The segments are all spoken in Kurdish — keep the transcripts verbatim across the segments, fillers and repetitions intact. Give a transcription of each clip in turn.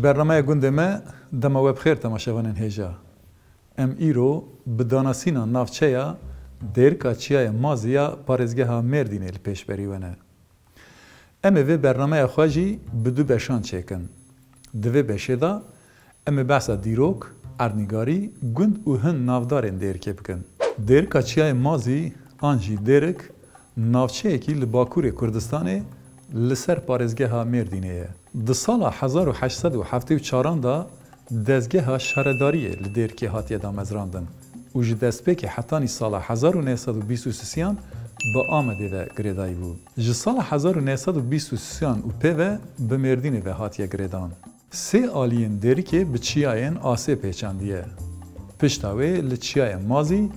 Bernameya gundê me, dema we bi xêr temaşevanên hêja. Em îro bi danasîna navçeya Dêrika Çiyayê Mazî ya parêzgeha Mêrdînê li pêşberî we ne. Em ê vê bernameya xwe jî bi du beşan çêkin. Di vê beşê de em ê behsa dîrok, erdnîgarî, gund û hin navdarên Dêrikê bikin. Dêrika Çiyayê Mazî an jî Dêrik navçeyekî li Bakurê Kurdistanê li ser parêzgeha Mêrdînê ye. Di sala hezar û heşt sed û heftê û çaran de dezgeha şaredariyê li Dêrikê hatiye damezrandin û ji destpêkê hetanî sala hezar û neh sed û bîst û sisiyan bi Amedê ve girêdayî bû. Ji sala hezar û neh sed û bîst û sisiyan û pê ve bi Mêrdînê ve hatiye girêdan. Sê aliyên Dêrikê bi çiyayên asê pêçandiye. Pişta wê li Çiyayê Mazî,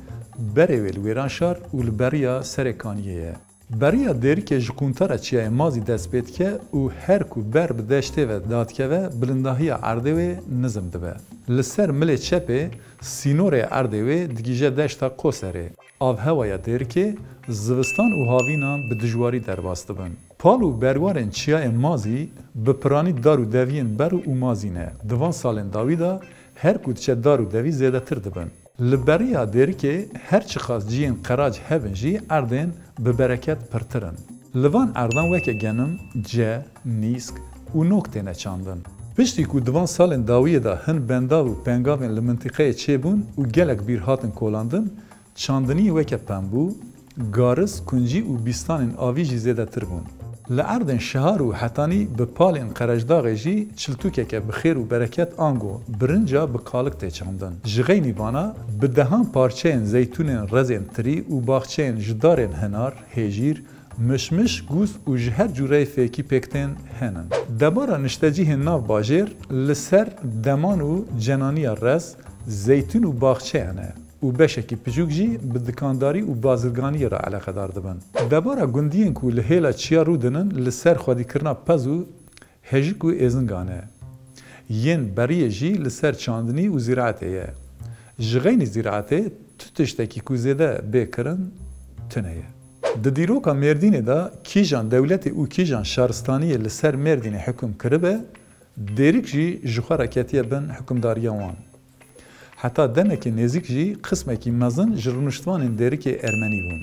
berê wê li Wêranşar û li beriya Serê Kaniyê ye. Beriya Dêrikê ji quntara Çiyayê Mazî dest pê dike û her ku ber bi deştê ve dadikeve, bilindahiya erdê wê nizm dibe. Li ser milê çepê sînorê erdê wê digihîje deşta Qoserê. Avhewaya Dêrikê zivistan û havînan bi dijwarî derbas dibin. Pal û berwarên Çiyayê Mazî bi piranî dar û deviyên ber û mazî ne. Di van salên dawî de her ku diçe dar û devî zêdetir dibin. Li beriya Dêrikê her çiqas ciyên qerac hebin jî erdên bi bereket pirtir in. Li van erdan weke genim, ce, nîsk û nok têne çandin. Piştî ku di van salên dawiyê de hin bendav û pengavên li mintîqeyê çêbûn û gelek bîr hatin kolandin, çandiniyê weke pembû, garis, kuncî û bîstanên avî jî zêdetir bûn. Li erdên şihar û hetanî bi palên Qerejdaxê jî çiltûkeke bi xêr û bereket ango birinca bi kalik tê çandin. Ji xeynî vana bi dehan parçeyên zeytûnên rezên tirî û baxçeyên ji darên hinar, hêjîr, mişmiş, gûz û ji her cûreyê fêkî pêk tên henin. Debara niştecihên nav bajêr li ser deman û cenaniya rez, zeytûn û baxçeyan e û beşekî piçûk jî bi dikandarî û bazirganiyê re eleqedar dibin. Debara gundiyên ku li hêla çiya rûdinin li ser xwedîkirina pez û hejik û êzingan e. Yên beriyê jî li ser çandinî û zîraetê ye. Ji xeynî zîraetê tu tiştekî ku zêde bê kirin tune ye. Di dîroka Mêrdînê de kîjan dewletê û kîjan şaristaniyê li ser Mêrdînê hukm kiribe, Dêrik jî ji xwe re ketiye bin hukimdariya wan. Heta demekê nêzîk jî qismekî mezin ji rûniştvanên Dêrikê Ermenî bûn.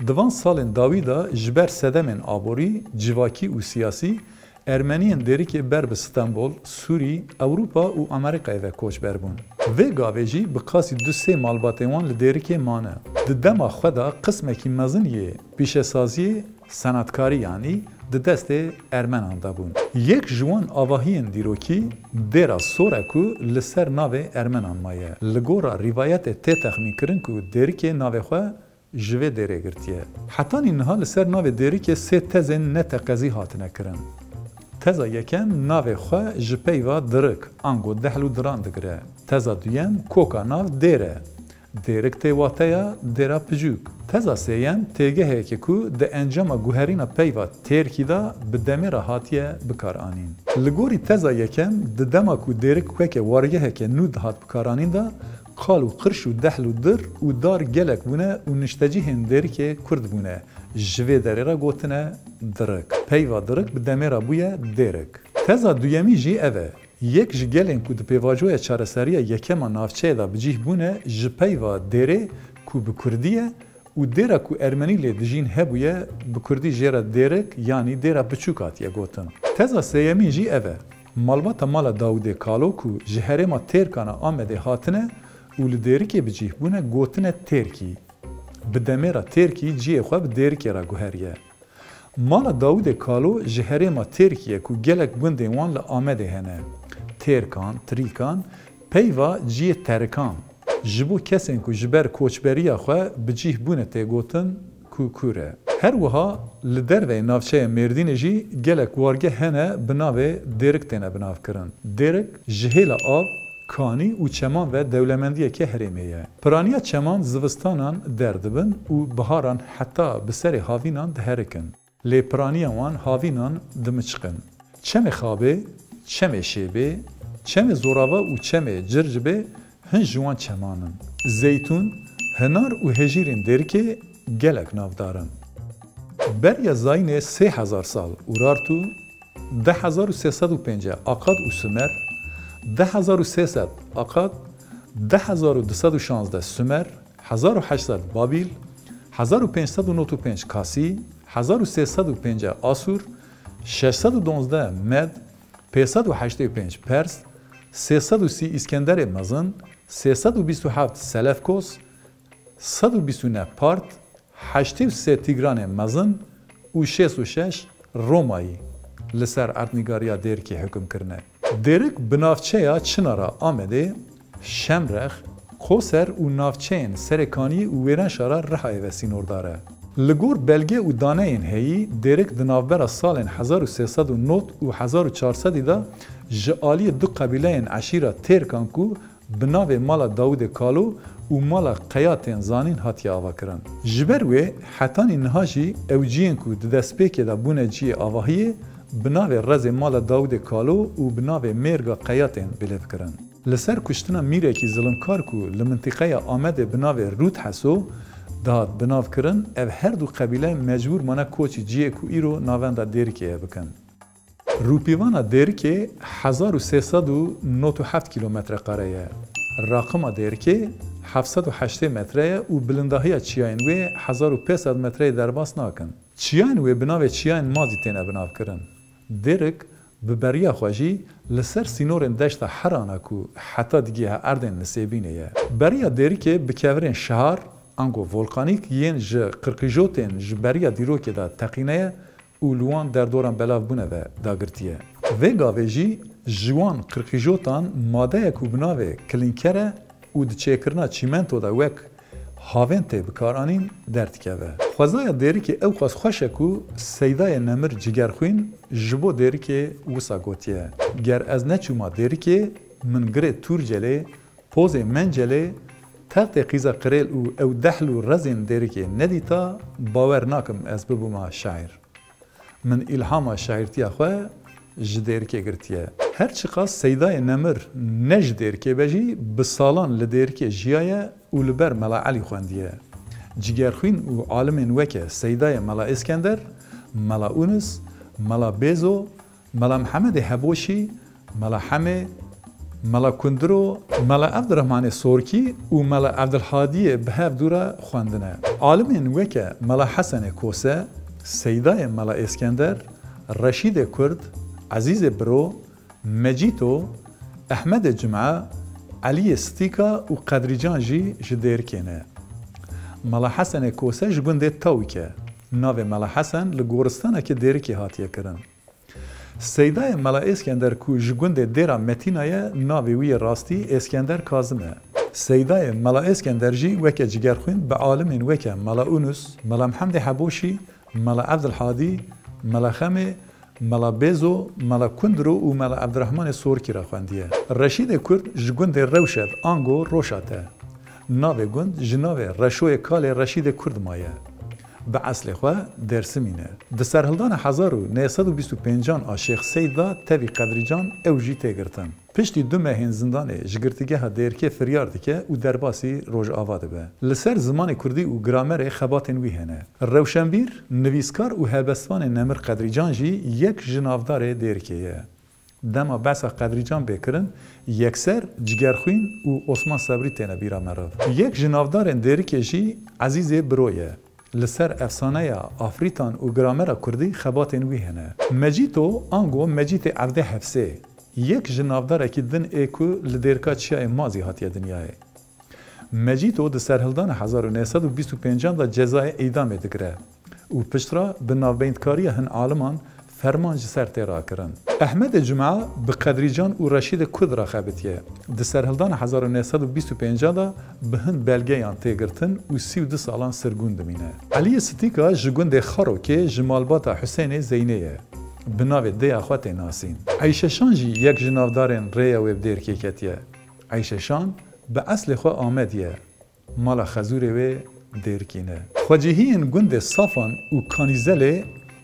Di van salên dawî de ji ber sedemên aborî, civakî û siyasî Ermeniyên Dêrikê ber bi Stenbol, Sûrî, Ewropa û Amerîkayê ve koçber bûn. Vê gavê jî bi qasî du sê malbatên wan li Dêrikê mane. Di dema xwe de qismekî mezin yê pîşesaziyê, senatkarî yanî, di destê Ermenan de bûn. Yek ji wan avahiyên dîrokî dêra Sor e ku li ser navê Ermenan maye. Li gora rîvayetê tê texmînkirin ku Dêrikê navê xwe ji vê dêrê girtiye. Hetanî niha li ser navê Dêrikê sê tezên neteqezî hatine kirin. Teza yekem navê xwe ji peyva dirik, ango dehl û diran digire. Teza duyem koka nav dêr e. Dêrik tê wateya dêra piçûk. Teza sêyem têgeheke ku di encama guherîna peyva têrkî de bi demê re hatiye bikaranîn. Li gorî teza yekem, di dema ku Dêrik weke wargeheke nû dihat bikaranîn de, qal û qirş û dehl û dir û dar gelek bûne û niştecihên Dêrikê kurt bûne. Ji vê derê re gotine dirik. Peyva dirik bi demê re bûye dêrik. Teza duyemî jî ev e. Yek ji gelên ku di pêvajoya çareseriya yekem a navçeyê de bi cih bûne, ji peyva dêrê ku bi kurdî ye û dêra ku ermenî lê dijîn hebûye, bi kurdî jê re dêrik yanî dêra biçûk hatiye gotin. Teza sêyemîn jî ev e. Malbata Mala Dawûdê Kalo ku ji herêma Têrkan a Amedê hatine û li Dêrikê bi cih bûne, gotine Têrkî. Bi demê re Têrkî cihê xwe bi Dêrikê re guheriye. Mala Dawûdê Kalo ji herêma Têrkiyê ku gelek gundên wan li Amedê hene, Têrkan, Trîkan, peyva ciyê Terikan. Ji bo kesên ku ji ber koçberiya xwe bi cih bûne tê gotin Kûkûre. Her wiha li derveyê navçeya Mêrdînê jî gelek wargeh hene bi navê Dêrik têne binavkirin. Dêrik ji hêla av, kanî û çeman ve dewlemendiyeke herêmê ye. Piraniya çeman zivistanan derdibin û biharan heta bi serê havînan diherikin. Lê piraniya wan havînan dimiçiqin. Çemê Xabê, Çemê Şêbê, Çemê Zorava û Çemê Circibê hin ji wan çeman in. Zeytûn, hinar û hejîrên Dêrikê gelek navdar in. Beriya zayînê sê hezar sal Urartu, Deh hezar û sê sed û pênc Akad û Sumer, deh hezar û sê sed Akad, deh hezar û du sed û şazdeh Sumer, hezar û heşt sed Babîl, hezar û pênc sed û nod û pênc Kasî, hezar û sê sed û pênc Asûr, şeş sed û duwazdeh Med, pênc sed û heştê û pênc Pers, sê sed û sî Îskenderê Mezin, sê sed û bîst û heft Selefkos, sed û bîst û neh Part, heştê û sê Tîgranê Mezin û şêst û şeş Romayî li ser erdnîgariya Dêrikê hukm kirine. Dêrik bi navçeya Çinara Amedê, Şemrex, Qoser û navçeyên Serêkaniyê û Wêrenşara Rihayê ve sînordar e. Li gor belge û daneyên heyî, Dêrik di navbera salên hezar û sê sed û nod û hezar û çar sedî de ji aliyê du qebîleyên eşîra Têrkan ku bi navê Mala Dawûdê Kalo û Mala Qeya tên zanîn hatiye avakirin. Ji ber wê hetanî niha jî ew ciyên ku di destpêkê de bûne ciyê avahiyê, bi navê Rezê Mala Dawûdê Kalo û bi navê Mêrga Qeya tên bilêv kirin. Li ser kuştina mîrekî zilimkar ku li mintîqeya Amedê bi navê Rûd Heso dihat binavkirin, ev her du qebîle mecbûr mane koçî ciyê ku îro navenda Dêrikê ye bikin. Rûpîvana Dêrikê hezar û sê sed û nod û heft kîlometre kare ye. Raqima Dêrikê heft sed û heştê metre ye û bilindahiya çiyayên wê hezar û pênc sed metreyê derbas nakin. Çiyayên wê bi navê Çiyayên Mazî têne binavkirin. Dêrik bi beriya xwe jî li ser sînorên deşta Herana ku heta digihe erdên Nisêbînê ye. Beriya Dêrikê bi kevirên şihar, ango volkanîk yên ji qirqîjotên ji beriya dîrokê de teqîne ye û li wan derdoran belav bûne ve dagirtiye. Vê gavê jî ji wan qirqîjotan madeyek û bi navê klinker e û di çêkirina çîmento de wek havên tê bikaranîn derdikeve. Xwezaya Dêrikê ewqas xweş e ku Seydayê Nemir Cigerxwîn ji bo Dêrikê wisa gotiye: Ger ez neçûma Dêrikê, min girê Tûrcelê, pozê Mencelê, textê qîza qirêl û ew dehl û rezên Dêrikê nedîta, bawer nakim ez bibûma şaîr. Min îlhama şaîrtiya xwe ji Dêrikê girtiye. Her çiqas Seydayê Nemir ne ji Dêrikê be jî, bi salan li Dêrikê jiyaye û li ber Mela Elî xwendiye. Cigerxwîn û alimên weke Seydayê Mela Êskender, Mela Ûnis, Mela Bêzo, Mela Mihemedê Heboşî, Mela Hemê, Mela Kundiro, Mela Evdirehmanê Sorkî û Mela Evdilhadiyê bi hev dû re xwendine. Alimên weke Mela Hesenê Kose, Seydayê Mela Êskender, Reşîdê Kurd, Ezîzê Biro, Mecîto, Ehmedê Cuma, Eliyê Stîka û Qedrîcan jî ji Dêrikê ne. Mela Hesenê Kose ji gundê Tawik e. Navê Mela Hesen li goristanekî Dêrikê hatiye kirin. Seydayê Mela Êskender ku ji gundê Dêra Metîna ye, navê wî yê rastî Êskender Kazim e. Seydayê Mela Êskender jî weke Cigerxwîn bi alimên weke Mela Ûnus, Mela Mihemdê Heboşî, Mela Evdilhadî, Mela Xemê, Mela Bêzo, Mela Kundiro û Mela Evdirehmanê Sorkî re xwendiye. Reşîdê Kurd ji gundê Rewşet ango Roşat e. Navê gund ji navê Reşoyê kalê Reşîdê Kurd maye. Bi eslê xwe Dêrsimîn e. Di serhildana hezar û neh sed û bîst û pêncan a Şêx Seyd de tevî Qedrîcan ew jî tê girtin. Piştî du mehên zindanê ji girtîgeha Dêrikê firyar dike û derbasî Rojava dibe. Li ser zimanê kurdî û gramerê xebatên wî hene. Rewşenbîr, nivîskar û helbestvanê Nemir Qedrîcan jî yek ji navdarê Dêrikê ye. Dema behsa Qedrîcan bê kirin, yekser Cigerxwîn û Osman Sebrî têne bîra meriv. Yek ji navdarên Dêrikê jî Ezîzê Biro ye. Li ser efsaneya Afrîtan û gramera kurdî xebatên wî hene. Mecîto ango Mecîtê Evdê Hefsê, yek ji navdarekî din ê ku li Dêrika Çiyayê Mazî hatiye dinyayê. Mecîto di serhildana hezar û neh sed û bîst û pêncan de cezayê îdamê digire û piştre bi navbeyndkariya hin aliman ferman ji ser tê rakirin. Ehmedê Cuma bi Qedrîcan û Reşîdê Kurd re xebitiye. Di serhildana hezar û neh sed û bîst û pêncan de bi hin belgeyan tê girtin û sî û du salan sirgûn dimîne. Eliyê Stîka ji gundê Xarokê ji malbata Husênê Zeynê ye. Bi navê dêya xwe tê nasîn. Eyşeşan jî yek ji navdarên rêya wê bi Dêrikê ketiye. Eyşeşan bi eslê xwe Amedî ye. Mala xezûrê wê Dêrikî ne. Xwecihiyên gundê Safan û Kanîzelê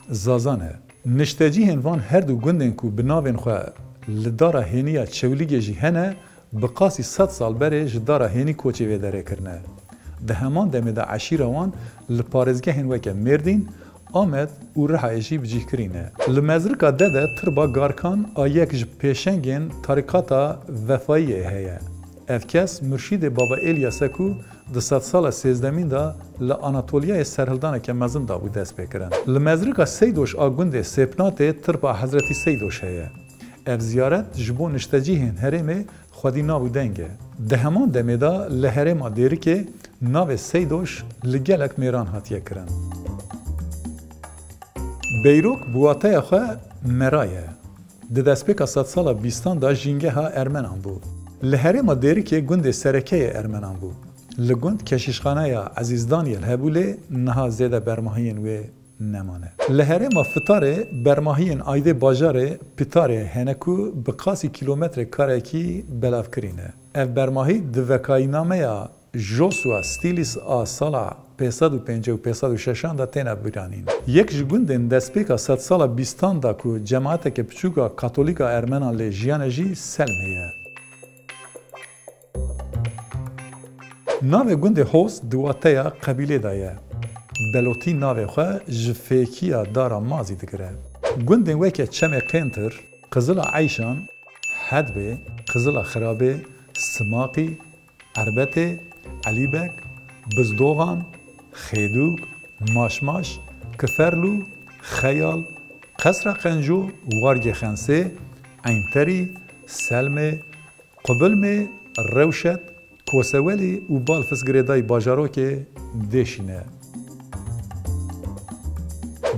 Zazan e. Niştecihên van her du gundên ku bi navên xwe li dara hêniya Çewlîgê jî hene, bi qasî sed sal berê ji dara hênî koçê vê derê kirine. Di heman demê de eşîra wan li parêzgehên weke Mêrdîn, Amed û Rihayê jî bi cih kirî ne. Li Mezrika Dede tirba Garkan a yek ji pêşengên tarîkata Vefayiyê heye. Ev kes murşîdê Baba Êlyas e ku di sedsala sêzdemîn de li Anatoliyayê serhildaneke mezin dabû destpêkirin. Li Mezrika Seydoş a gundê Sêpnatê tirba Hezretî Seydoş heye. Ev ziyaret ji bo niştecihên herêmê xwedî nav û deng e. Di heman demê de li herêma Dêrikê navê Seydoş li gelek mêran hatiye kirin. Beyrok bi wateya xwe mera ye. Di destpêka sedsala bîstan de jîngeha Ermenan bû. Li herêma Dêrikê gundê sereke yê Ermenan bû. Li gund keşîşxaneya Ezîz Daniel hebû lê niha zêde bermahiyên wê nemane. Li herêma Fitarê bermahiyên aydê bajarê Pitarê hene ku bi qasî kîlometrê karekî belavkirî ne. Ev bermahî di vekayînameya Joshua Stiglitz a sala pênc sed û pêncî û pênc sed û şeşan de têne bîranîn. Yek ji gundên destpêka sedsala bîstan de ku cemaeteke piçûk a katolîk a Ermenan lê jiyane jî Selmê ye. Navê gundê Hoz di wateya qebîlê de ye. Belotî navê xwe ji fêkiya dara mazî digire. Gundên weke Çemê Qêntir, Qizila Eyşan, Hedbê, Qizila Xirabê, Simaqî, Erbetê, Elîbek, Bizdoxan, Xêdûk, Maşmaş, Kiferlû, Xeyal, Qesra Qenco, Wargê Xensê, Eynterî, Selmê, Qubilmê, Rewşet, Kosewelî û Balfis girêdayî bajarokê Dêşî ne.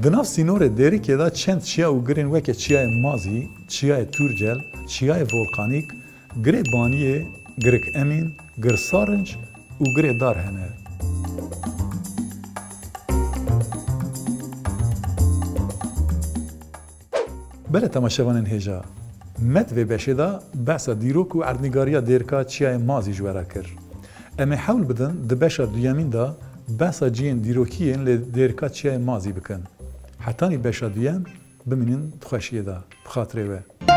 Di nav sînorê Dêrikê de çend çiya û girên weke Çiyayê Mazî, Çiyayê Tûrcel, Çiyayê Volkanîk, Girê Baniyê, Girik Emîn, Gir Sarinc û Girê Dar hene. Belê temaşevanên hêja, me di vê beşê de behsa dîrok û erdnîgariya Dêrika Çiyayê Mazî ji we re kir. Em ê hewl bidin di beşa duyemîn de behsa cihên dîrokî yên li Dêrika Çiyayê Mazî bikin. Hetanî beşa duyem, bimînin di xweşiyê de. Bi xatirê we.